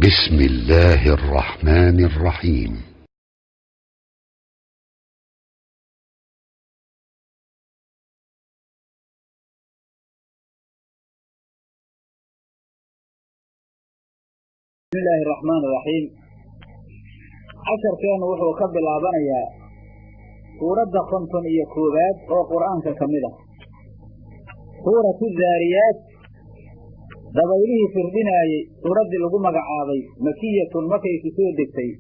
بسم الله الرحمن الرحيم. بسم الله الرحمن الرحيم. casharkeenu wuxuu ka bilaabanayaa suuradda 51aad oo qur-aanka ka mid ah, suuratu Daariyaat, dabaylihii firdhinaayey suuraddii lagu magacaabay. Makiyatun, markay ku soo degtay.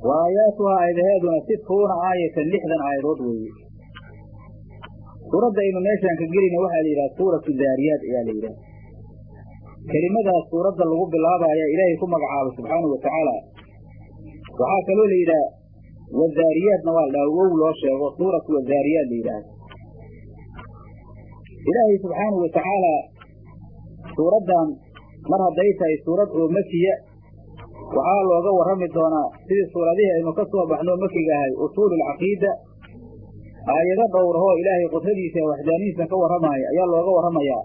Wa aayaatuhaa, aayadaheeduna, 60 aayatan, 60 aayadood weeye. Suuradda aynu meeshaan ka gelina waxaa la yidhaha suuratu Daariyaat ayaa la yidhaha. Kelimadaas suuradda lagu bilaabaya Ilaahay ku magacaabay subxaanahu watacaala. Waxaa kaloo la yidhaha wadaariyaatna waa la dhaha, wow loo sheego, suuratu wadaariyaat la yidhaahdo. Ilaahay subxaanahu watacaala suuraddan mar hadday tahay suurad oo makiya, waxaa looga warrami doonaa sidii suuradihii aynu ka soo baxno makiga ahay, usuululcaqiida. Aayado dhowrahoo Ilaahay qudradiisa ee waxdaanihiisa ka warramaaya ayaa looga warramayaa.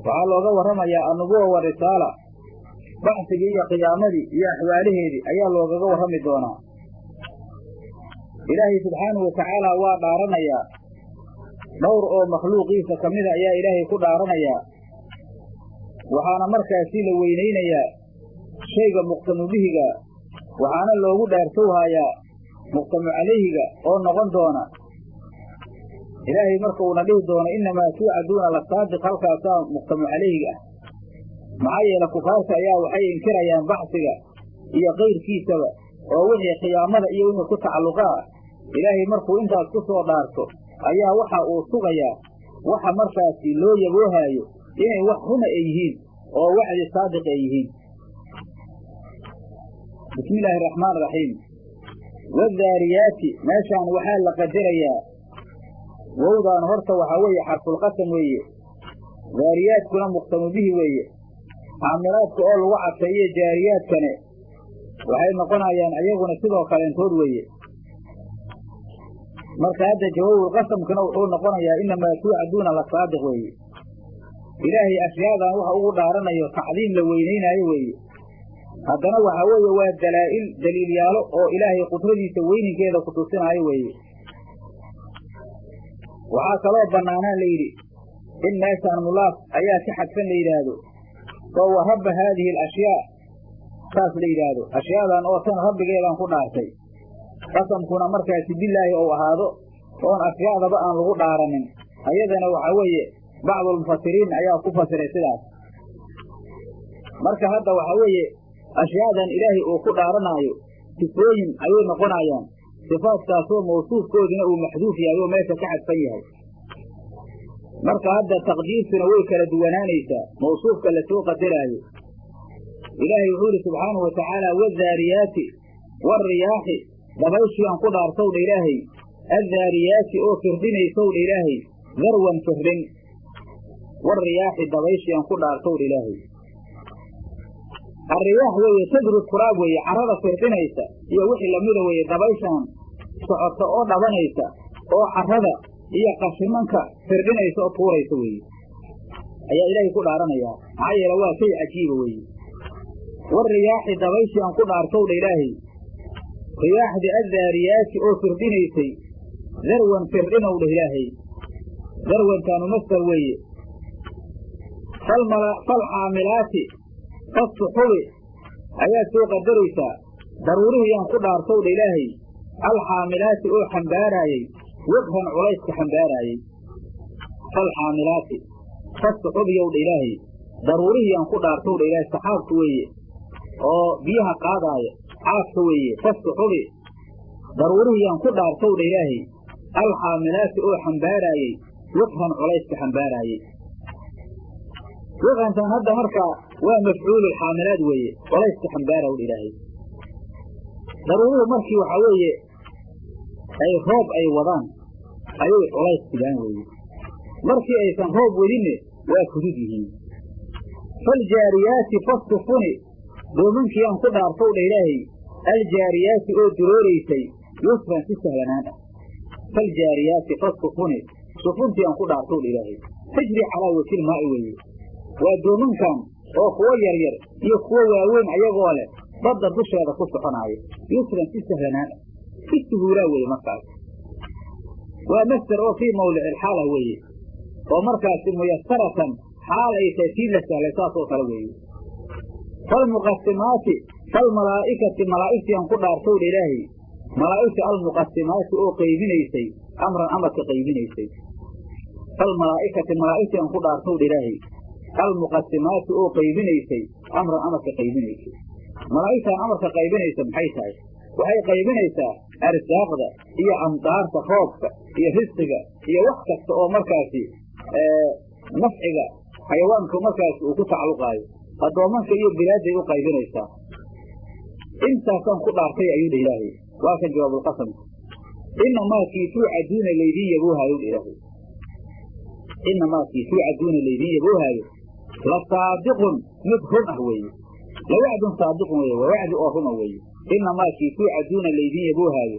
Waxaa looga warramayaa annubuwa warisaala, baxsigii iyo qiyaamadii iyo axwaalaheedii ayaa loogaga warrami doonaa. Ilaahay subxaanahu watacaala waa dhaaranayaa. Dhowr oo makhluuqiisa ka mida ayaa Ilaahay ku dhaaranayaa. Waxaana markaasi la weynaynayaa shayga muqtamu bihiga, waxaana loogu dhaartowhayaa muqtamu calayhiga oo noqon doona Ilaahay marka uuna dhihi doono innamaa tuucaduuna la saadiq. Halkaasaa muqtamu calayhiga ah. Maxaa yeele, kufaarta ayaa waxay inkirayaan baxsiga iyo kayrkiisaba oo wixii qiyaamada iyo wixii ku tacalluqaa. Ilaahay markuu intaas ku soo dhaarto ayaa waxa uu sugayaa waxa markaasi loo yaboohaayo inay wax runa ay yihiin oo wacdi saadiq ay yihiin. Bismi illaahi araxmaan araxiim. Wadaariyaati, meeshaan waxaa la qadarayaa wowdaan horta waxaa weeye xarfulqasam weeye, daariyaadkuna muqtamu bihi weeye. Xaamilaadka oo lagu cadfeeye jaariyaadkane waxay noqonayaan ayaguna sidoo kaleentood weeye. Marka hadda jawaabulqasamkuna wuxuu noqonayaa innamaa tuucaduuna la saadiq weeye. Ilaahay ashyaadan waxa ugu dhaaranayo tacdiim la weynaynaayo weeye. Haddana waxaa weeye waa dalaa'il, daliilyaalo oo Ilaahay qudradiisa weyninkeeda ku tusinaayo weeye. Waxaa kaloo bannaanaan la yidhi in meeshaan mulaaf ayaa ka xadfan la yidhaahdo, oo wa rabba haadihi alashyaa saas la yidhaahdo, ashyaadan oo tan rabbigeedaan ku dhaartay. Qasamkuna markaasi bilaahi ou ahaado oon ashyaadaba aan lagu dhaaranin. Ayadana waxaa weeye bacdulmufasiriin ayaa ku fasiray sidaas. Marka hadda waxaa weeye ashyaadan Ilaahay uu ku dhaaranaayo sifooyin ayay noqonayaan, sifaadkaasoo mawsuufkoodina uu maxduuf yahay oo meesha ka xadfan yahay. Marka hadda taqdiirtuna way kala duwanaanaysaa mawsuufka lasoo qadaraayo. Ilaahay wuxuu yidhi subxaanahu watacaala: wadaariyaati waalriyaaxi, dabayshii ku dhaartowdha Ilaahay, addaariyaati oo firdhinaysowdha Ilaahay, darwan firdhin. Waalriyaaxi, dabayshii ku dhaartowdha Ilaahay. Arriyaax weeye tadru turaab weeye, carrada firdhinaysa iyo wixii lamida weeye. Dabayshaan socota oo dhabanaysa oo carrada iyo qashimanka firdhinaysa oo tuuraysa weeye ayaa Ilaahay ku dhaaranayaa. Maxaa yeele, waa shay cajiiba weeye. Wariyaaxi, dabayshii aan ku dhaartowdha Ilaahay, riyaaxdii addaariyaati oo firdhinaysay, darwan firdhinowdha Ilaahay. Darwantaanu masdar weeye. Falxaamilaati fasuxubi ayaad soo qadaraysaa. Daruurihii yaan ku dhaartowdha Ilaahay, alxaamilaati oo xambaaraayey, wiqran culayska xambaaraayey. Falxaamilaati fasuxubiyowdha Ilaahay, daruurihii yaan ku dhaartowdha Ilaahay. Saxaabka weeye oo biyaha qaadaaya, caadka weeye. Fasuxubi, daruurihii yaan ku dhaartowdha Ilaahay, alxaamilaati oo xambaaraayey, wiqran culayska xambaaraayey. Wiqrantan hadda markaa waa mafcuululxaamilaad weeye, culayska xambaarowdha Ilaahay. Daruuruhu markii waxaa weeye ay roob ay wadaan ayay culays sidaan weeye. Markii aysan roob wadinne waa fudud yihiin. Faljaariyaati fasufuni, doomankii ku dhaartowdha Ilaahay, aljaariyaati oo durooraysay, yusran si sahlanaan ah. Faljaariyaati fasufuni, sufuntii aan ku dhaartowdha Ilaahay, tajri calaa wajil maa'i weeye. Waa doomankan oo kuwo yaryar iyo kuwo waaweyn ayagoo leh badda dusheeda ku soconaayo yusran si sahlanaan si suhuulaa weeye markaas waa masder oo fii mawdici alxaala weeye oo markaasi muyasaratan xaal ay tahay tii la sahlay saas oo kale weeye falmuqasimaati falmalaa'ikati malaa'igtiian ku dhaartowdha ilaahay malaa'igta almuqasimaati oo qaybinaysay amran amarka qaybinaysay falmalaa'ikati malaa'igtiian ku dhaartowdha ilaahay almuqasimaati oo qaybinaysay amran amarka qaybinaysay malaa'igtaan amarka qaybinaysa maxay tahay waxay qaybinaysaa arsaaqda iyo amdaarta roobka iyo risqiga iyo wax kasta oo markaasi nafciga xayawaanka markaasi uu ku tacalluqaayo addoomanka iyo bilaadday u qaybinaysaa intaasaan ku dhaartay ayuu dha ilaahay waa kan jawaabulqasamka inamaa kii tuucaduuna laydiin yaboohaayo dha ilaahay inamaa kii tuucaduuna laydiin yaboohaayo la saadiqun mid run ah weeye la wacdun saadiqun weye waa wacdi oo runa weeye inamaa kii tuucaduuna laydiin yaboohaayo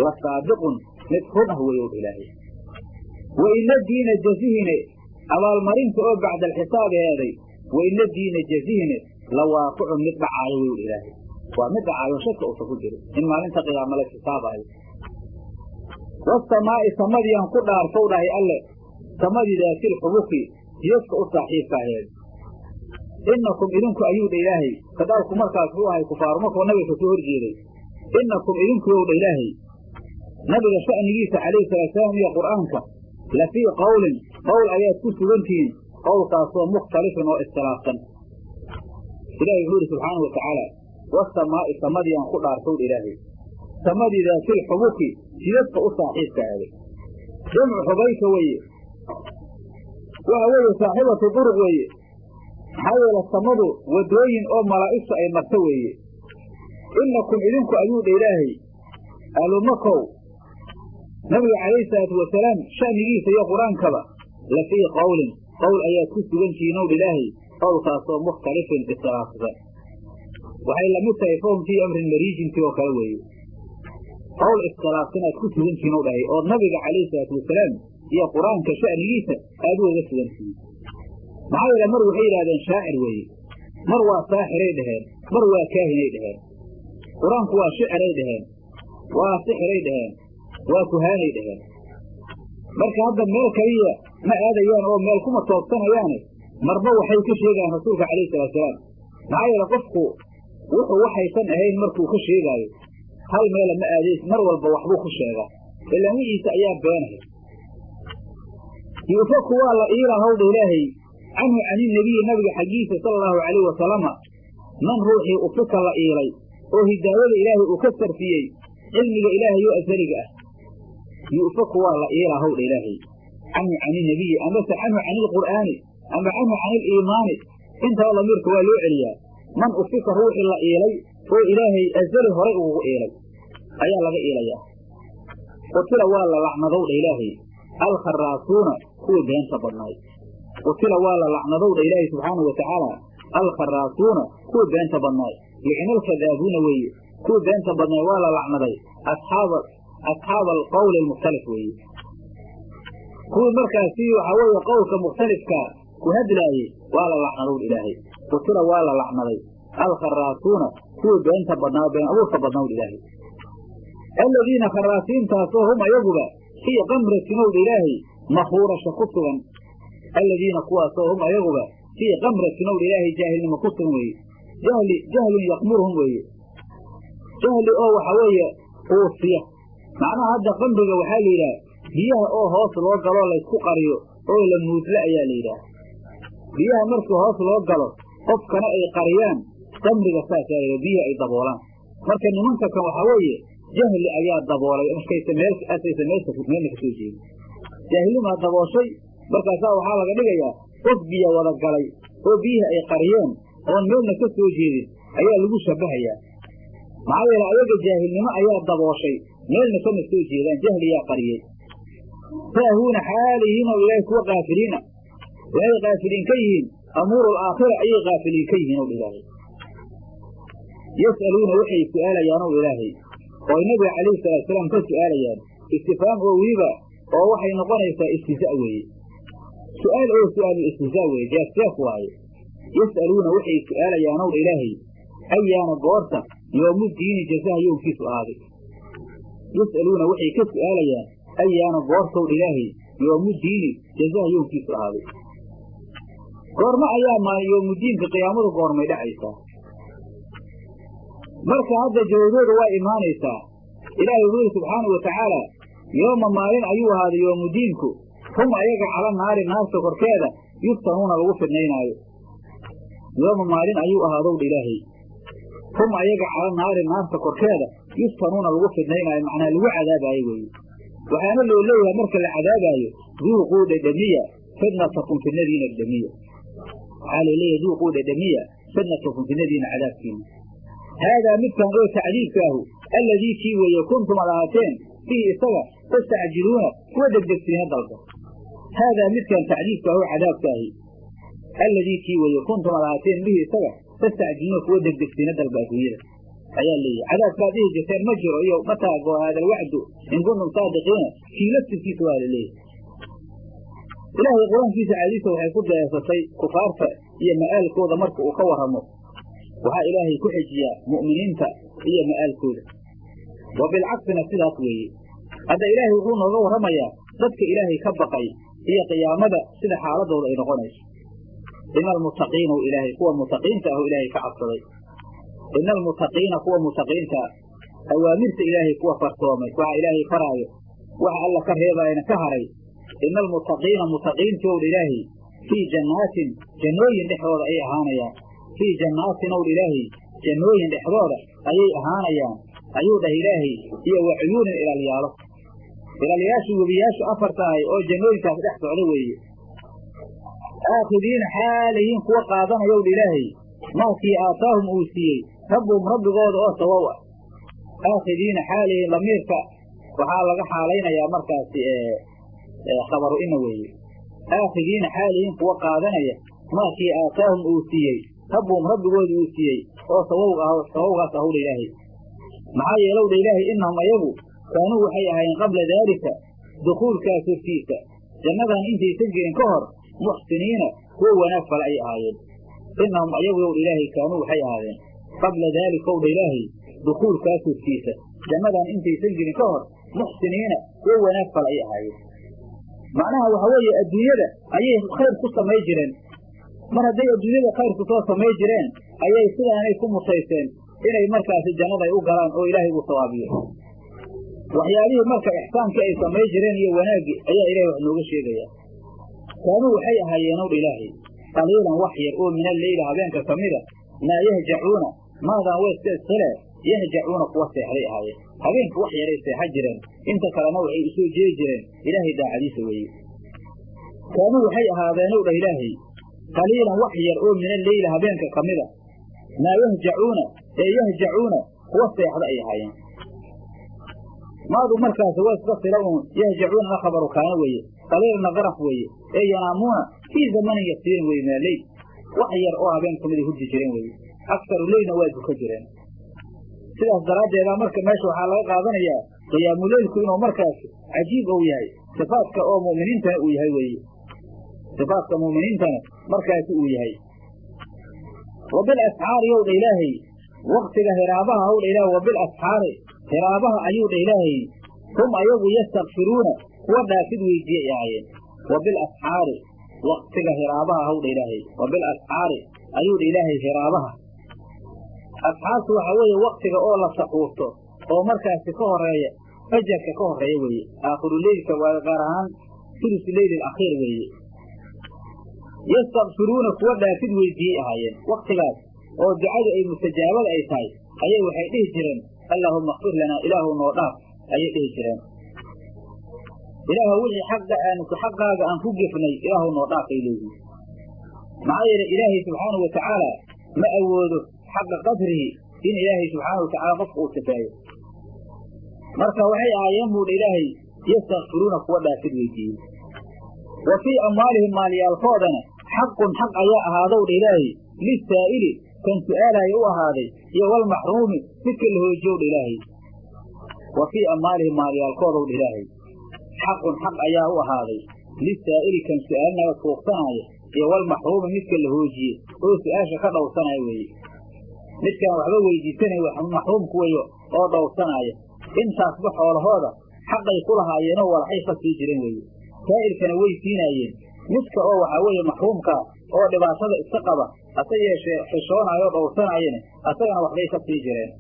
la saadiqun mid run ah weeye dha ilaahay wa ina diina jazihine abaalmarinta oo bacda alxisaab eeday wa ina diina jazihine la waaqicun mid dhacaayo wey dha ilaahay waa mid dhacaayo shaka uusan ku jirin in maalinta qiyaama la xisaabaayo wasamaa'i samadiiaan ku dhaartow dhahay alle samadii daatil xubuki jiyadka u saaxiibka aheed innakum idinku ayuu dha ilaahay khitaabku markaas wuxuu ahay kufaaru markuu nabiga kasoo horjeeday innakum idinkuyow dha ilaahay nabiga sha'nigiisa calayhi salaatusalaam iyo qur'aanka la fii qowlin qowl ayaad ku sugantihiin qowlkaasoo mukhtalifin oo iskhilaafsan ilahi wuxuu yidhi subxaanau watacaala wasamaa'i samadiiaan ku dhaartow dha ilaahay samadii daatil xubuki jidadka u saaxiibka aaday jamcu xubayka weeye waxa weeye saaxibatu duruq weeye maxaa yeele samadu wadooyin oo malaa'igtu ay marto weeye innakum idinku ayuu dha ilaahay ahlumakow nabiga calayhi salaatu wasalaam sha'nigiisa iyo qur-aankaba la fii qowlin qowl ayaad ku sugan tihiin ow dha ilaahay qowlkaasoo mukhtalifin iskhilaafsan waxay lamid tahay fahum fii amrin mariijintii oo kale weeye qowl iskhilaafsan aad ku sugan tihiin ow dhahay oo nabiga calayhi salaatu wasalaam iyo qur-aanka sha'nigiisa aad u oga sugan tihiin maxaa yeele mar waxay yidhahdeen shaacir weeye mar waa saaxiray dhaheen mar waa kaahinay dhaheen qur-aanku waa shiceray dhaheen waa sixiray dhaheen waa kuhaanay dhaheen marka hadda meel kaliya ma aadayaan oo meel kuma toobsanayaane marba waxay ka sheegayaan rasuulka calayhi salaatusalaam maxaa yeele qofku wuxuu waxaysan ahayn markuu ka sheegaayo hal meela ma aadays mar walba waxbuu ku sheegaa ilaan wixiisa ayaa beenaya yuufaku waa la iilaa howdha ilaahay canhu caninebiyi nabiga xaggiisa sala allahu calayhi wasalama man ruuxii ufika la iilay oo hidaayada ilaahay uu ka sarfiyey cilmiga ilaahay oo asaliga ah yu'faku waa la iilaa howdha ilaahay canhu caninebiyi amase canhu cani ilqur'aani ama canhu cani iliimaani intaba lamiirka waa loo celiyaa man ufika ruuxii la iilay oo ilaahay azali horay ugugu iilay ayaa laga iilayaa qutila waa la lacnadowdha ilaahay alkharaasuuna kuwii beenta badnaay qutila waa la lacnadowdha ilaahay subxaanau watacaala alkharaasuuna kuwii beenta badnaay lucina alkadaabuuna weeye kuwii beenta badnaay waa la lacnaday asxaaba alqowli almukhtalif weeye kuwii markaasi waxaa weeye qowlka mukhtalifka ku hadlaayey waa la lacnadowdha ilaahay qutila waa la lacnaday alkharaasuuna kuwii beenta badnaa been abuurka badnawdha ilaahay aladiina kharaasiintaasoo hum ayaguba fii kamratin owdha ilaahay makhuurasha ku sugan aladiina kuwaasoo hum ayaguba fii kamratin owdha ilaahay jaahilnimo ku sugan weeye jahli jahlun yaqmuruhum weeye jahli oo waxa weeye quusiya macnaha hadda qamriga waxaa la yidhaha biyaha oo hoos loo galoo laysku qariyo oo la muudla ayaa la yidhaha biyaha markii hoos loo galo qofkana ay qariyaan qamriga saasaa la yidhaha biyihi ay daboolaan marka nimanka kan waxaa weeye jahli ayaa daboolay markaysa meesasaysa meesha meelna ka soo jeedin jaahilimaa dabooshay markaasaa waxaa laga dhigayaa qof biyo wada galay oo biyihii ay qariyeen oon meelna ka soo jeedin ayaa lagu shabahayaa maxaa yeele ayaga jaahilnimo ayaa dabooshay meelna kama soo jeedaan jahliyaa qariyey saahuuna xaalihiin oo ilaahay kuwa kaafiliina waxay kaafiliin ka yihiin amuuru alaakhira ayay kaafiliin ka yihiin ow ilaahay yas'aluuna waxay su'aalayaan ow ilaahay oo ay nabiga calayhi salaatusalaam ka su'aalayaan istifaam oo weliba oo waxay noqonaysaa istihzaa weeye su'aal oo su'aalul istihzaa weeye jeefjeef waaye Yas'aluuna waxay su'aalayaan ow ilaahay ayaana goorta yoomudiini jazaha yoomkiisu ahaaday. Yas'aluuna waxay ka su'aalayaan ayaana goortow ilaahay yoomudiini jazaha yoomkiisu ahaaday. Goorma ayaa maalin yoomudiinka qiyaamadu goormay dhacaysaa. Marka hadda jawaaboodu waa imaanaysaa. Ilaahay wuxuu yidhi subxaanahu watacaala yooma maalin ayuu ahaaday yoomudiinku hum ayaga cala naari naarta korkeeda yuftanuuna lagu fidnaynaayo. Yooma maalin ayuu ahaadow ilaahay hum ayaga cala naari naarta korkeeda yuftanuuna lagu fidnaynaayo, macnaa lagu cadaabaayo weeye. Waxaana loo leeyahay marka la cadaabaayo duuquu dhedhamiya fidnatakum fidnadiina dhedhamiya. Waxaa loo leeyahay duuquu dhedhamiya fidnatakum fidnadiina cadaabkiina. Haadaa midkan oo tacdiibka ahu alladii kii weeye kuntum ad ahaateen bihi isaga tastacjiluuna kuwa degdegsiina dalka. Haadaa midkan tacdiibka ahu cadaabka ahi alladii kii weeye kuntum ad ahaateen bihi isaga tastacjiluuna kuwa degdegsiina dalba adduunyada ayaa leeyahay. Cadaabkaad dhihi jirteen ma jiro iyo mataa goo haada alwacdu in kuntum saadiqiina kii laftirkiisa waa la leeyahay. Ilaahay qur-aankiisa caadiisa waxay ku dayaysatay kufaarta iyo ma'aalkooda marka uu ka warramo. Waxaa ilaahay ku xejiyaa mu'miniinta iyo ma'aalkooda. Wa bilcaksina sidaas weeye. Hadda ilaahay wuxuu nooga warramayaa dadka ilaahay ka baqay iyo qiyaamada sida xaaladooda ay noqonayso. Ina almuttaqiina ilaahay kuwa muttaqiinta ah ilaahay ka cabsaday. Ina almuttaqiina kuwa muttaqiinta awaamirta ilaahay kuwa farsoomay, waxa ilaahay faraayo, waxa alla ka reebaayana ka haray. Ina almuttaqiina muttaqiintii ow ilaahay fii jannaatin jannooyin dhexdooda ayay ahaanayaan. Fii jannaatin ow ilaahay jannooyin dhexdooda ayay ahaanayaan ayuu dhah ilaahay iyo wa cuyuunin ilaalyaalo. Ilaalyaashu webiyaashu afarta ahay oo jannooyinkaas dhex socda weeye. Aakhidiina xaalayiin kuwa qaadanayow ilaahay maakii aataahum uu siiyey rabbuhum rabbigooda oo sawow ah. Aakhidiina xaalayiin lamiirka waxaa laga xaalaynayaa markaasi khabaru ina weeye. Aakhidiina xaalayiin kuwa qaadanaya maakii aataahum uu siiyey rabbuhum rabbigooda uu siiyey oo sawowgaas ahowdha ilaahay. Maxaa yeelowdha ilaahay innahum ayagu kaanuu waxay ahaayeen qabla daalika dukhuulkaas hortiisa jannadan intaysan gelin ka hor muxsiniina kuwa wanaag fala ayay ahaayeen. Innahum ayagu yowdha ilaahay kaanuu waxay ahaadeen qabla daalika owdha ilaahay dukhuulkaas hortiisa jannadan intaysan gelin ka hor muxsiniina kuwa wanaag fala ayay ahaayeen. Macnaha waxa weeye adduunyada ayay khayr ku samay jireen. Mar hadday adduunyada khayr ku soo samay jireen ayay sidaanay ku mutayseen inay markaasi jannada ay u galaan oo ilaahay uu sawaabiyo. Waxyaabihii marka ixsaankii ay samay jireen iyo wanaaggii ayaa ilaahay wax nooga sheegaya. Kaanuu waxay ahaayeen owdha ilaahay qaliilan wax yar oo min alleyli habeenka ka mida maa yahjacuuna maadan way iska isqile yahjacuuna kuwa seexday ahaayeen. Habeenka wax yaray seexa jireen, inta kalena waxay usoo jeedi jireen ilaahay daacadiisa weeye. Kaanuu waxay ahaadeen owdha ilaahay qaliilan wax yar oo min alleyli habeenka ka mida maa yahjacuuna ee yahjacuuna kuwa seexda ay ahaayeen. Maadu markaas waa iska sila uun yahjacuuna khabaru kaana weeye, qaliilna daraf weeye, ee yanaamuuna fii zamanin yasiirin weeye min alleyl wax yar oo habeen kamid ay hurdi jireen weeye. Aksaru leylna waa duka jireen. Sidaas daraaddeeda marka meesha waxaa laga qaadanayaa qiyaamuleylku inuu markaas cajiib uu yahay, sifaadka oo mu'miniintana uu yahay weeye. Sifaadka mu'miniintana markaasi uu yahay. Wa bil asxaari yowdha ilaahay waqtiga hiraabaha howdha ilaahay wa bil asxaari hiraabaha ayuu dha ilaahay hum ayagu yastakfiruuna kuwa dhaafid weydiiyey ahaayeen. Wa bil asxaari waqtiga hiraabaha howdha ilaahay wa bil asxaari ayuu dha ilaahay hiraabaha. Asxaartu waxa weeye waqtiga oo la saxuurto oo markaasi ka horeeya fajarka ka horeeya weeye. Aakhiru leylka waa gaar ahaan thulusu leyl alakhiir weeye. Yastakfiruuna kuwa dhaafid weydiiyey ahaayeen. Waqtigaas oo ducadu ay mustajaabada ay tahay ayay waxay dhihi jireen allaahumma ighfir lanaa ilaahu noo dhaaf ayay dhihi jireen. Ilaahu wixii xaqa aanu xaqaaga aan ku gefnay ilaahu noo dhaaf ay leeyihiin. Maxaa yeelay ilaahay subxaanahu watacaala ma awoodo xaqa qadrihi in ilaahay subxaanahu watacaala qofka uu sifeeyo. Marka waxay ahaayeen buudha ilaahay yastakfiruuna kuwa dhaafid weydiiyey. Wa fii amwaalihim maalyaalkoodana xaqun xaq ayaa ahaadowdha ilaahay lisaa'ili kan su'aalaya u ahaaday iyo walmaxruumi midka la hoojiyowdha ilaahay. Wa fii amwaalihim maalyaalkoodowdha ilaahay xaqun xaq ayaa u ahaaday lisaa'ili kan su'aalinayo tuugsanaayo iyo walmaxruumi midka la hoojiyey oo su-aasha ka dhowrsanaya weeye. Midkaan waxba weydiisanay maxruumku weyo oo dhowrsanaya. Intaasba xoolahooda xaqay ku lahaayeenoo walaxay ka sii jireen weeye. Saa'ilkana way siinaayeen. Midka oo waxaa weeye maxruumkaa oo dhibaatada iska qaba hase yeeshee xishoonayo oo dhowrsanaayene asagana waxbay ka sii jireen.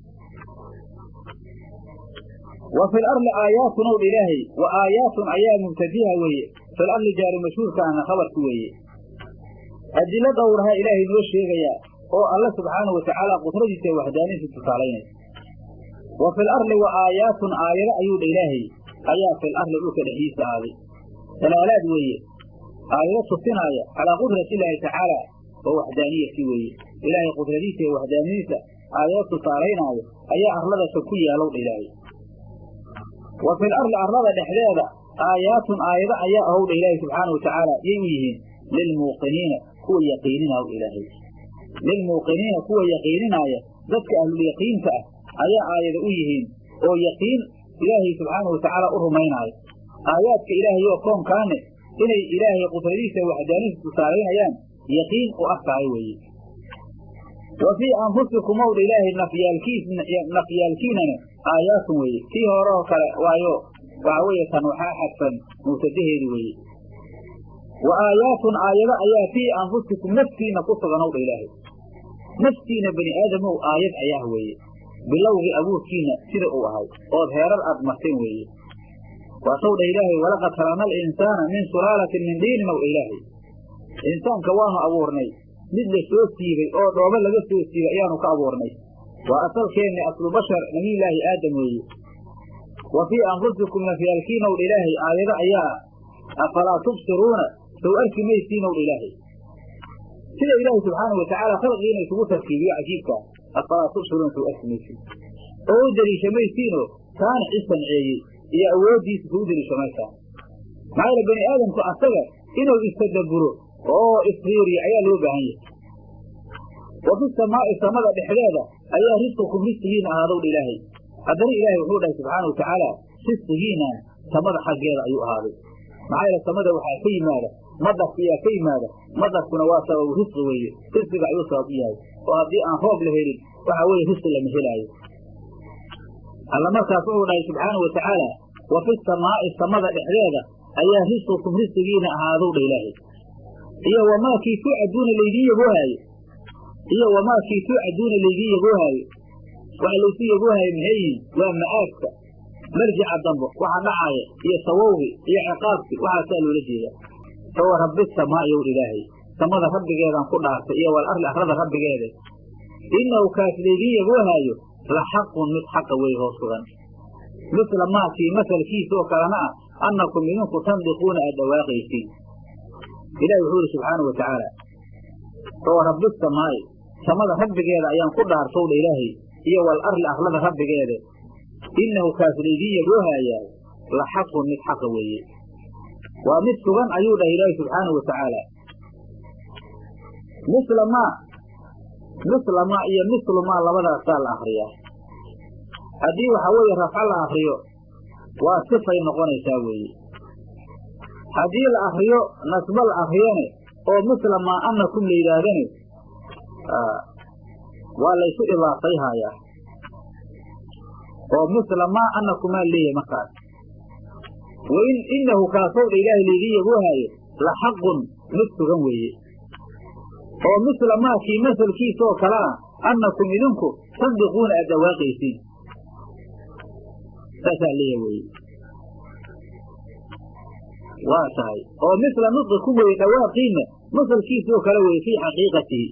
Wa fil arli aayaatun ow ilaahay wa aayaatun ayaa mubtadiha weeye. Fil arli jaaru mashhuurka ahna khabarku weeye. Adilo dhowraha ilaahay noo sheegayaa oo alla subxaanahu watacaala qudradiisa iyo waxdaanidiisa tusaalaynaysa. Wa fil arli wa aayaatun aayado ayuu dha ilaahay ayaa fil arli dhulka dhexdiisa aaday. Dalaalaad weeye. Aayado tusinaaya calaa qudrati illaahi tacaala wa waxdaaniyati weeye. Ilaahay qudradiisa iyo waxdaaniyadiisa aayado tusaalaynaayo ayaa arlada ka ku yaalow dha ilaahay. Wa fil arli arlada dhexdeeda aayaatun aayado ayaa ahow dha ilaahay subxaanahu watacaala yay u yihiin lilmuuqiniina kuwa yaqiininaw ilaahay. Lilmuuqiniina kuwa yaqiininaaya dadka ahlulyaqiinta ah ayaa aayada u yihiin oo yaqiin ilaahay subxaanahu watacaala u rumaynaayo. Aayaadka ilaahay oo koonkaane inay ilaahay qudradiisa waxdaanidiisa tusaalaynayaan yaqiin u arkaayo weeye. Wa fii anfusikum ow dha ilaahay nafyaalkiinana aayaatun weeye. Tii hore oo kale waayo waxaa weeye tan waxaa xadfan mubtadaheedi weeye. Wa aayaatun aayado ayaa fii anfusikum naftiina ku sugan ow dha ilaahay. Naftiina bani aadamow aayad ayaa weeye. Bilowgii abuurkiina sida uu ahay ood heerar aad marteen weeye. Waasow dha ilaahay walaqad khalaqna alinsaana min sulaalatin min diinin ow ilaahay. Insaanka waanu abuurnay mid la soo siibay oo dhoobo laga soo siibay ayaanu ka abuurnay. Waa asalkeenni aslu bashar nabiyullaahi aadam weeye. Wa fii anfusikum nafyaalkiina ow ilaahay aayado ayaa afalaa tubsiruuna sow arki maysiin ow ilaahay. Sida ilaahay subxaanahu watacaala khalqigiina isugu tarkiibiyo cajiibka afalaa tubsiruuna sow arki maysiin oo u deliisha maysiinoo taana i sanceeyey iyo awooddiisa soo u deliisha maysaan. Maxaa yeele bani aadamku asaga inuu istadabburo oo isfiiriyo ayaa loo baahan yahay. Wa fi samaa'i samada dhexdeeda ayaa risqikum risqigiina ahaadow dha ilaahay. Haddana ilaahay wuxuu dhahay subxaanahu watacaala risqigiina samada xaggeeda ayuu ahaaday. Maxaa yeele samada waxaa ka yimaada madarka ayaa ka yimaada. Madarkuna waa sababu risqi weeye. Risqiga ayuu sabab u yahay. Oo haddii aan roob la helin waxaa weeye risqi lama helaayo. Alla markaas wuxuu dhahay subxaanahu watacaala wa fi samaa'i samada dhexdeeda ayaa risqikum risqigiina ahaadow dha ilaahay. Iyo wamaakii tuucaduuna laydiin yaboohaayo. Iyo wamaakii tuucaduuna laydiin yaboohaayo. Waxa laysu yaboohaayo maxay yihiin? Waa ma'aadka marjica dambo waxa dhacaaya iyo sawowgi iyo ciqaabki waxaasaa loola jeedaa. Fawa rabbi samaa'i ow ilaahay. Samada rabbigeedaan ku dhaartay iyo wal arli arlada rabbigeeda. Innahu kaas laydiin yaboohaayo la xaqun mid xaqa weeye hoos sugan. Misla maakii masalkiisa oo kalena ah annakum idinku tandiquuna aad dhawaaqaysiin. Ilaahay wuxuu yidhi subxaanahu watacaala fawa rabbi samaa'i samada rabbigeeda ayaan ku dhaartow dha ilaahay iyo wal arli arlada rabbigeeda. Innahu kaas laydiin yaboohaayaa la xaqun mid xaqa weeye. Waa mid sugan ayuu dhahay ilaahay subxaanahu watacaala. Misla maa iyo mislu maa labadaasaa la akriyaa. Haddii waxaa weeye rafco la akriyo waa sifay noqonaysaa weeye. Haddii la akriyo nasbo la akriyone oo misla maa annakum la yidhaahdane waa laysu idaafayhayaa. Oo misla maa annakumaa leeyahay markaas. Wa innahu kaasow dha ilaahay laydiin yaboohaayo la xaqun mid sugan weeye. Oo misla maakii masalkiisa oo kale ah annakum idinku tandiquuna aad dhawaaqaysiin. Saasaa leeyahay weeye. Waa tahay oo misla nudqikum weeye dhawaaqiina masalkiisa oo kale weeye fii xaqiiqatihi.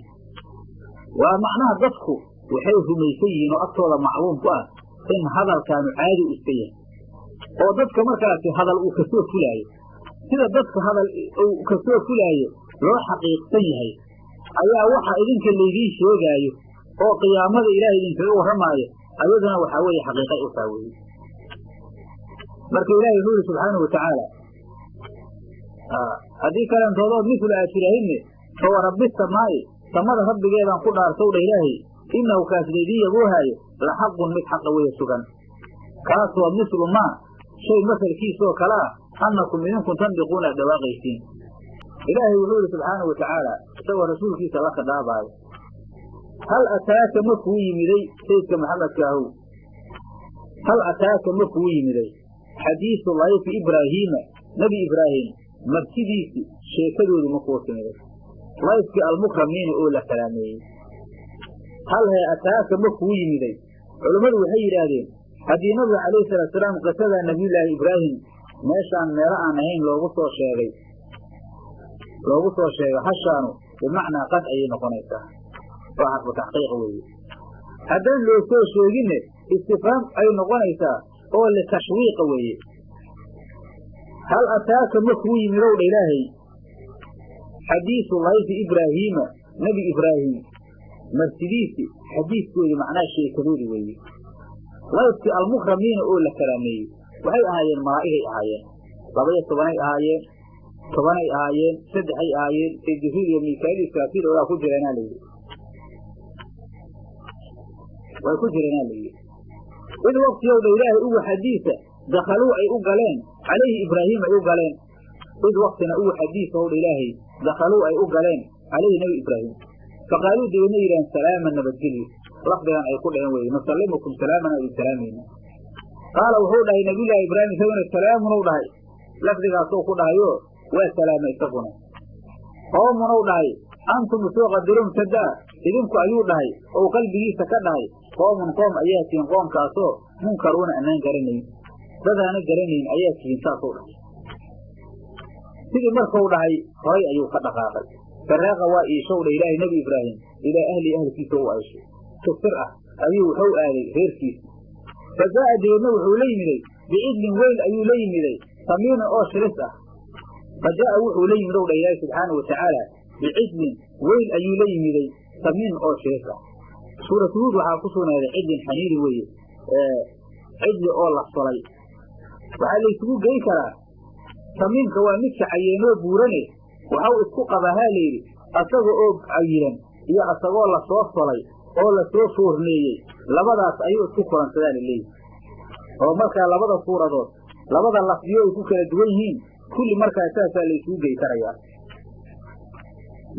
Waa macnaha dadku waxay rumaysan yihiin oo agtooda macluum ku ah in hadalkaanu caadi u iska yahay. Oo dadka markaasi hadal uu kasoo fulaayo. Sida dadka hadal uu kasoo fulaayo loo xaqiiqsan yahay ayaa waxa idinka laydiin sheegaayo oo qiyaamada ilaahay idinkaga warramaayo ayaduna waxaa weeye xaqiiqay u tahay weeye. Marka ilaahay wuxuu yidhi subxaanahu watacaala haddii kalentoodood mislu aad tiraahidne fawa rabbi samaa'i samada rabbigeedaan ku dhaartow dha ilaahay innahu kaas laydiin yaboohaayo la xaqun mid xaqa weeye sugan. Kaas waa mislu maa shay masalkiisa oo kale ah annakum idinku tandiquuna aad dhawaaqaysiin. Ilaahay wuxuu yidhi subxaanahu watacaala isagoo rasuulkiisa la khidhaabaayo, hal ataaka ma kuu yimiday sayidka maxamedka ahow, hal ataaka ma kuu yimiday xadiisu layfi ibraahiima, nebi ibraahim martidiisi sheekadoodu ma kuu timiday, layfkii almukramiina oo la kalaameeyey. Hal hee ataaka ma kuu yimiday? Culummadu waxay yidhaahdeen haddii nabiga calayhi salaatusalaam qisadaa nabiyullaahi ibraahim meeshaan meelo aan ahayn loogu soo sheegay hashaanu bimacnaa qad ayay noqonaysaa, waa xarfu taxqiiq weeye. Haddaan loo soo sheeginne istifhaam ay noqonaysaa oo litashwiiqa weeye. Hal ataaka ma kuu yimidow dha ilaahay xadiisu layfi ibraahiima, nebi ibraahim martidiisi xadiiskoodii macnaha sheekadoodi weeye. Layfkii almukramiina oo la kalaameeyey waxay ahaayeen malaa'igay ahaayeen, 12 ahaayeen, 10 ahaayeen, 3 ahaayeen, sayd Jibriil iyo Miikaa'il Israafiil oo ku jireenaa la yidhi, way ku jireenaa la yidhi. Id waqtiyow dha ilaahay ugu xadiisa dakhaluu ay u galeen calayhi ibraahiim ay u galeen, id waqtina ugu xadiisa ow dha ilaahay dakhaluu ay u galeen calayhi nebi ibraahim, faqaaluu dabeedna yidhaaheen salaaman nabadgelyo, lafdigan ay ku dhaheen weeye, nusallimukum salaaman ay salaamayna. Qaala wuxuu dhahay nabiyullaahi ibraahim isaguna salaamun uu dhahay, lafdigaasuu ku dhahayo waa salaamay isaguna. Qoomun uu dhahay antum soo qadirum tadaa, idinku ayuu dhahay oo qalbigiisa ka dhahay qoomun qoom ayaa tihiin, qoomkaasoo munkaruuna annaan garanayn, dadaana garanayn ayaa tihiin, saasuu dhahay. Sidii markuu dhahay horay ayuu ka dhaqaaqay. Faraaqa waa iishow dha ilaahay nebi ibraahim ilaa ahlihi ahlkiisa u ayshay, tufsir ah ayuu wuxuu aaday reerkiisa. Fa jaa'a dabeedna wuxuu la yimiday bicidlin weyl ayuu la yimiday samiinin oo shilis ah. Fa jaa'a wuxuu la yimidow dha ilaahay subxaanahu watacaala bicidlin weyl ayuu la yimiday samiin oo shilis ah. Suuratu Huud waxaa ku sugnaaday cidlin xaniiri weeye, cidli oo la solay. Waxaa laysugu gey karaa samiinka waa midka cayeenoo buurane, waxau isku qabahaa layidhi asaga oo cayilan iyo asagoo lasoo solay oo lasoo foorneeyey, labadaas ayuu isku kulansadaa laleeyihi. Oo markaa labada suuradood labada lafdiyo ay ku kala duwan yihiin kulli markaa saasaa laysugu gey karayaa.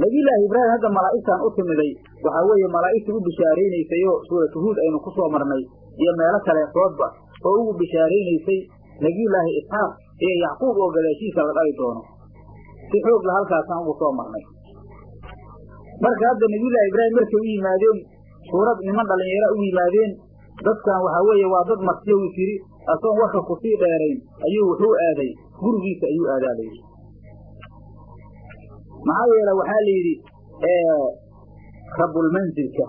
Nabiyullaahi ibraahim hadda malaa'igtan u timiday waxaa weeye malaa'igtii u bishaaraynaysayoo suuratu Huud aynu ku soo marnay iyo meelo kaleentoodba oo ugu bishaaraynaysay nabiyullaahi Isxaaq iyo Yacquub oo gadaashiisa la dhali doono, si xoog la halkaasaan ugu soo marnay. Marka hadda nabiyullaahi ibraahim markay u yimaadeen suurad niman dhallinyaro u yimaadeen, dadkan waxaa weeye waa dad martiyo uu yidhi, asoon warka kusii dheerayn ayuu wuxuu aaday gurigiisa ayuu aadaa layidhi. Maxaa yeele waxaa la yidhi rabbulmanzilka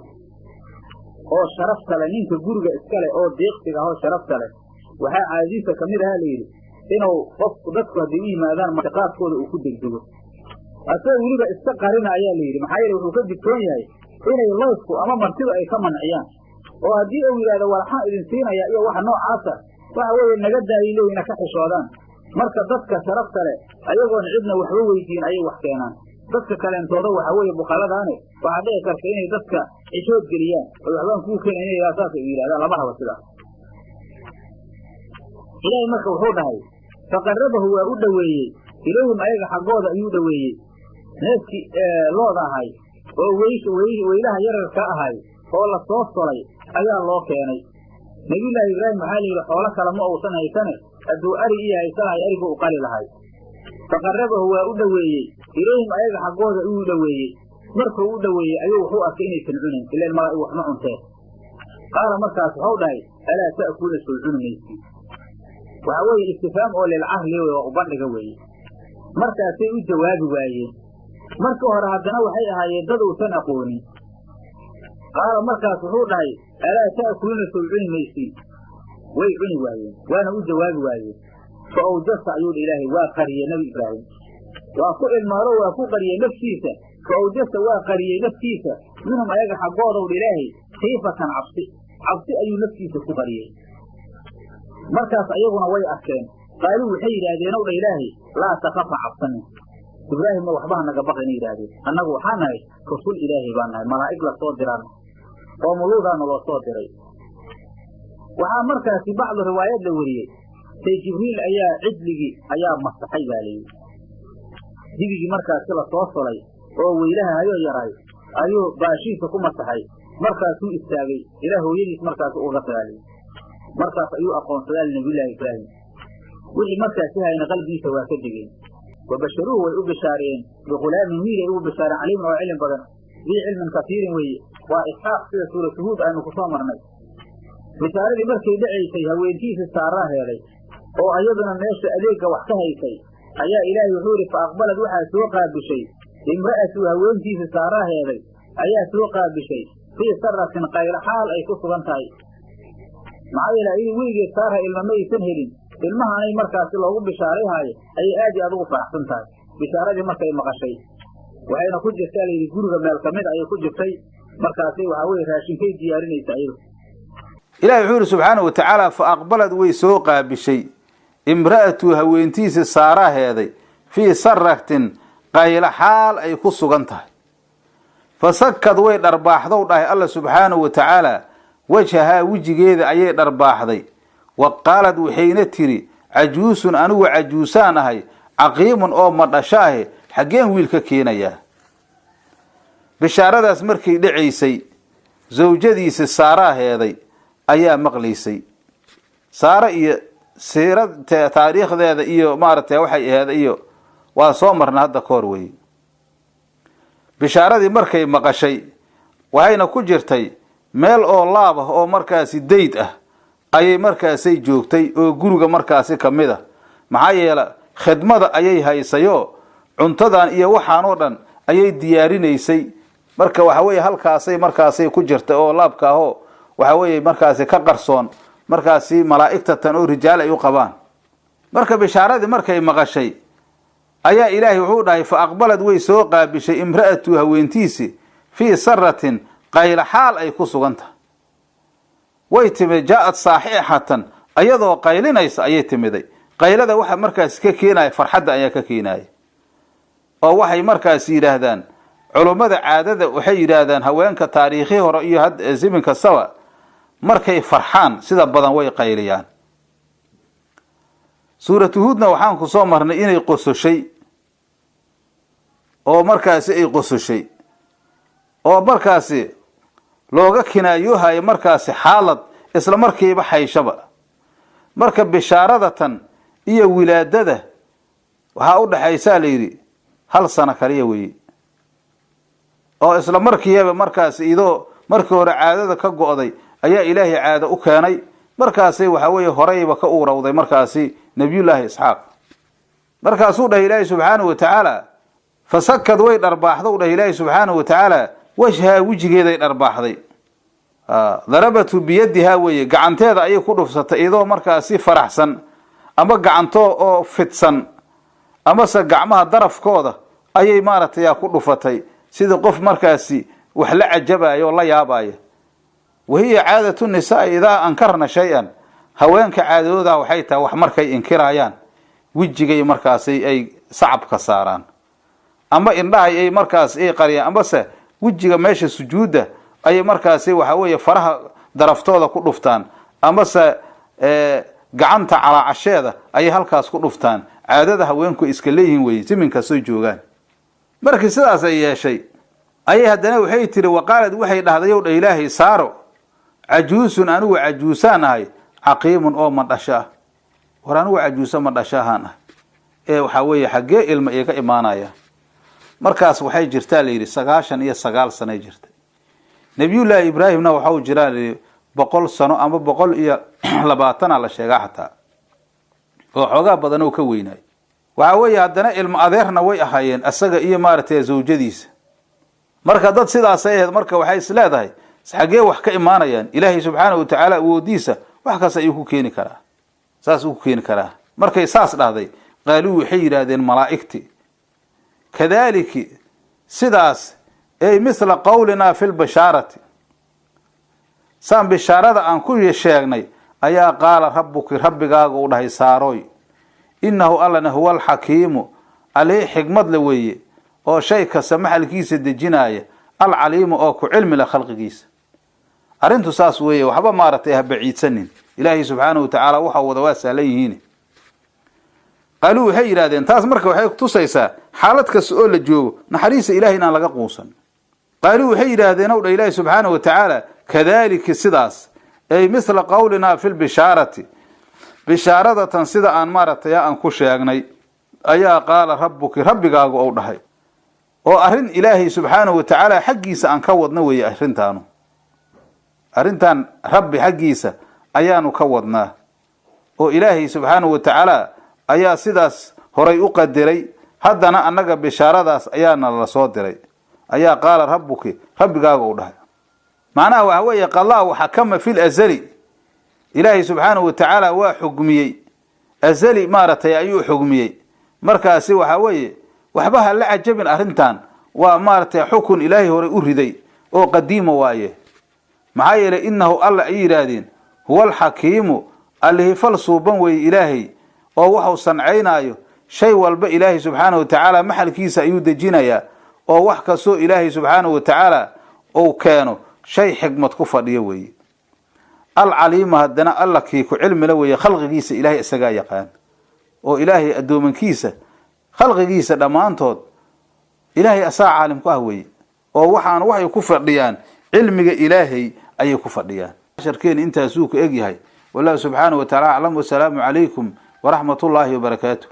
oo sharafta leh, ninka guriga iskale oo deeqsiga ah oo sharafta leh, waxaa caadadiisa ka mid ahaa la yidhi inuu qofku dadku hadday u yimaadaan martiqaadkooda uu ku degdego, asagoo weliba iska qarina ayaa la yidhi. Maxaa yeele wuxuu ka digtoon yahay inay layfku ama martidu ay ka manciyaan, oo haddii uu yidhahdo waxaan idin siinaya iyo waxa noocaasa, waxa weeye naga daayay leeyina ka xishoodaan. Marka dadka sharafta leh ayagoon cidna waxba weydiin ayay wax keenaan. Dadka kaleentooda waxa weeye buqaladaane waxaa dhici karta inay dadka xishood geliyaan oo waxbaan kuu keenayn saas ay yidhahdaan, lama rabo sidaas. Ilaahay marka wuxuu dhahay faqarrabahu waa u dhoweeyey ilayhim ayaga xaggooda ayuu dhoweeyey, neefkii looda ahay oo weylaha yararka ahay oo la soo solay ayaa loo keenay. Nabiyullaahi ibraahim waxaa la yidhi xoolo kale ma uusan haysane, hadduu ari iyo haysan lahay arigu u qali lahay. Faqarrabahu waa u dhoweeyey ilayhim ayaga xaggooda uu dhoweeyey. Markuu u dhoweeyey ayuu wuxuu arkay inaysan cunayn, ilaan malaa'ig wax ma cunteen. Qaala markaas wuxuu dhahay alaa ta'kuluuna soo cuni maysiin. Waxaa weeye istifhaam oo lilcahli wey, waa u bandhiga weeye. Markaasay u jawaabi waayeen. Markii hore haddana waxay ahaayeen dad uusan aqoonin. Qaala markaas wuxuu dhahay alaa ta'kuluuna soo cuni maysiin. Way cuni waayeen, waana u jawaabi waayeen. Fa awjasa ayuu dha ilaahay waa qariyey nebi ibraahim, waa ku ilmaado waa ku qariyey naftiisa. Fa awjasa waa qariyey naftiisa minhum ayaga xaggoodow dha ilaahay khiifatan cabsi, cabsi ayuu naftiisa ku qariyey. Markaas ayaguna way arkeen. Qaaluu waxay yidhaahdeen ow dha ilaahay laa takhafa cabsanin, ibraahimna waxba ha naga baqayna yidhaahdeen, annagu waxaa nahay rasul ilaahay baan nahay, malaa'ig la soo diraan oo muluudaana loo soo diray. Waxaa markaasi bacdu riwaayad la weriyey say Jibriil ayaa cidligii ayaa masaxay baa layidhi. Dibigii markaasi lasoo solay oo weylaha hayoo yaray ayuu baashiisa ku masaxay. Markaasuu istaagay ilaa hooyadiis markaasi uga tagaalay. Markaas ayuu aqoonsaday nabiyullaahi Ibraahim. Wixii markaasi hayna qalbigiisa waa ka degeen. Wabasharuuhu way u bishaariyeen bighulaamin wiil ay ugu bishaareen caliimin oo cilmi badan, dii cilmin kasiirin weeye. Waa Isxaaq sida suuratu Huud aynu ku soo marnay. Bishaaradii markay dhacaysay haweentiisa Saaraa heeday oo ayaduna meesha adeegga wax ka haysay ayaa Ilaahay wuxuu yidhi fa aqbalad waxaa soo qaabishay imra'atu haweentiisa Saaraa heeday ayaa soo qaabishay fii saratin qaylo xaal ay ku sugan tahay. Maxaa yeelay ayadu weligeed Saara ilma ma aysan helin, ilmahaanay markaasi loogu bishaarayhaayo ayay aad iyo aad ugu faraxsan tahay. Bishaaradii markay maqashay waxayna ku jirtaa layidhi guriga meel ka mid ayay ku jirtay. Markaasi waxaa weeye raashinkay diyaarinaysa ayadu. Ilaahay wuxuu yidhi subxaanahu wa tacaala fa aqbalad way soo qaabishay imra'atu haweentiisa Saaraa heeday fii saratin qaylo xaal ay ku sugan tahay. Fasakad way dharbaaxdow dhahay Alla subxaanahu wa tacaala wajhahaa wejigeeda ayay dharbaaxday. Wa qaalad waxayna tiri cajuusun anigu cajuusaan ahay caqiimun oo madhasho ahe xaggeen wiil ka keenayaa. Bishaaradaas markay dhacaysay zawjadiisa Saaraa heeday ayaa maqlaysay. Saara iyo siirad taariikhdeeda iyo maaragtay waxay aheed iyo waa soo marna hadda ka hor weeye. Bishaaradii markay maqashay waxayna ku jirtay meel oo laab ah oo markaasi dayd ah ayay markaasay joogtay oo guriga markaasi ka mid ah. Maxaa yeelay khidmada ayay haysayoo cuntadan iyo waxaan oo dhan ayay diyaarinaysay. Marka waxa weeye halkaasay markaasay ku jirtay oo laabka ahoo waxa weeye markaasi ka qarsoon markaasi malaa'igta tan oo rijaal ay u qabaan. Marka bishaaradii markay maqashay ayaa Ilaahay wuxuu dhahay fa aqbalad way soo qaabishay imra'atu haweentiisi fii saratin qaylo xaal ay ku sugan tahay. Way timid jaa'at saaxixatan ayadoo qaylinaysa ayay timiday. Qaylada waxa markaas ka keenaya farxadda ayaa ka keenaya. Oo waxay markaas yidhaahdaan culummada caadada waxay yidhaahdaan haweenka taariikhi hore iyo had zimin kastaba markay farxaan sida badan way qayliyaan. Suuratu Huudna waxaan ku soo marnay inay qososhay oo markaasi ay qososhay oo markaasi looga kinaayohayo markaasi xaalad isla markiiba xayshaba. Marka bishaarada tan iyo wilaadada waxaa u dhaxaysaa la yidhi 1 sano kaliya weeye. Oo isla markiiba markaasi idoo markii hore caadada ka go'day ayaa Ilaahay caado u keenay. Markaasay waxa weeye horeyba ka uurawday markaasi nabiyullaahi Isxaaq. Markaasuu dhahay Ilaahay subxaanahu wa tacaala fasakad way dharbaaxdo dhahay Ilaahay subxaanahu wa tacaala wajhaa wejigeeday dharbaaxday. Darabatu biyadihaa weeye gacanteeda ayay ku dhufsatay iyadoo markaasi faraxsan ama gacantoo oo fidsan amase gacmaha darafkooda ayay maaragtay ku dhufatay sida qof markaasi wax la cajabayo oo la yaabaya. Wahiya caadatu nisaa idaa ankarna shay-an. Haweenka caadadooda waxay tahay wax markay inkirayaan wejigay markaasi ay sacabka saaraan ama indhahay ay markaas ay qariyaan amase wejiga meesha sujuudda ayay markaasi waxa weeye faraha daraftooda ku dhuftaan amase gacanta calaacasheeda ayay halkaas ku dhuftaan. Caadada haweenku iska leeyihiin weye siminka soo joogaan. Markii sidaas ay yeeshay ayay haddana waxay tiri waqaalad waxay dhahday ow dha Ilaahay saaro cajuusun anigu cajuusaan ahay caqiimun oo madhasho ah. War anigu cajuuso madhasho ahaan ah ee waxaa weeye xaggee ilma iiga imaanaya. Markaas waxay jirtaa la yidhi 99 sanay jirtay. Nabiyullaahi Ibraahimna waxau jiraa la yidhi 100 sano ama 120 la sheegaa xataa oo xoogaa badan oo ka weynaay. Waxaa weeye haddana ilmo adeerna way ahaayeen asaga iyo maaragtay zawjadiisa. Marka dad sidaasay ahayd. Marka waxay is leedahay xaggee wax ka imaanayaan. Ilaahay subxaanahu wa tacaala awoodiisa wax kasta ayuu ku keeni karaa, saas uu ku keeni karaa. Markay saas dhahday qaaluu waxay yidhaahdeen malaa'igti kadaaliki sidaas ey mithla qawlinaa fi lbashaarati saan bishaarada aan ku sheegnay ayaa qaala rabbuki rabbigaaga uu dhahay saarooy innahu allana huwa alxakiimu alii xikmad le weeye oo shay kasta maxalkiisa dejinaaya alcaliimu oo ku cilmi leh khalqigiisa. Arrintu saas weeye, waxba maaragtay ha baciidsanin. Ilaahay subxaanahu wa tacaala waxau wada waa sahlan yihiin. Qaaluu waxay yidhahdeen, taas marka waxay kutusaysaa xaalad kasta oo la joogo naxariista ilahay inaan laga quusan. Qaaluu waxay yidhaahdeen, ow dha Ilaahi subxaanahu wa tacaala, kadaalika sidaas, ay mithla qowlinaa fi lbishaarati, bishaaradatan sida aan maaragtay aan ku sheegnay ayaa qaala rabbuki, rabbigaagu ou dhahay, oo arrin Ilaahay subxaanahu wa tacaala xaggiisa aan ka wadno weeye arrintaanu. Arrintan Rabbi xaggiisa ayaanu ka wadnaa, oo Ilaahay subxaanahu wa tacaala ayaa sidaas horay u qadiray, haddana annaga bishaaradaas ayaana la soo diray ayaa qaala rabbuki, rabbigaaga u dhahay. Macnaha waxa weeye, qadaa waxakama fi lazali, Ilaahay subxaanahu wa tacaala waa xugmiyey, azali maaragtay ayuu xugmiyey. Markaasi waxa weeye, waxba ha la cajabin, arrintan waa maaragtay xukun Ilaahay horay u riday oo qadiima waaye. Maxaa yeelay, innahu Alla, ay yidhaahdeen, huwa alxakiimu, allihii fal suuban weeye Ilaahay, oo waxuu sancaynaayo shay walba Ilaahay subxaanahu wa tacaala maxalkiisa ayuu dejinayaa, oo wax kastoo Ilaahay subxaanahu wa tacaala uu keeno shay xikmad ku fadhiyo weeye. Alcaliima, haddana Alla kii ku cilmila weeye, khalqigiisa Ilaahay isagaa yaqaan, oo Ilaahay addoomankiisa, khalqigiisa dhammaantood Ilaahay asaa caalim ku ah weeye, oo waxaan waxay ku fadhiyaan cilmiga Ilaahay ayay ku fadhiyaan. Casharkeeni intaasuu ku egyahay. Wallahu subxaanahu wa tacala aclam. Wasalaamu calaykum waraxmat ullaahi wabarakaatu.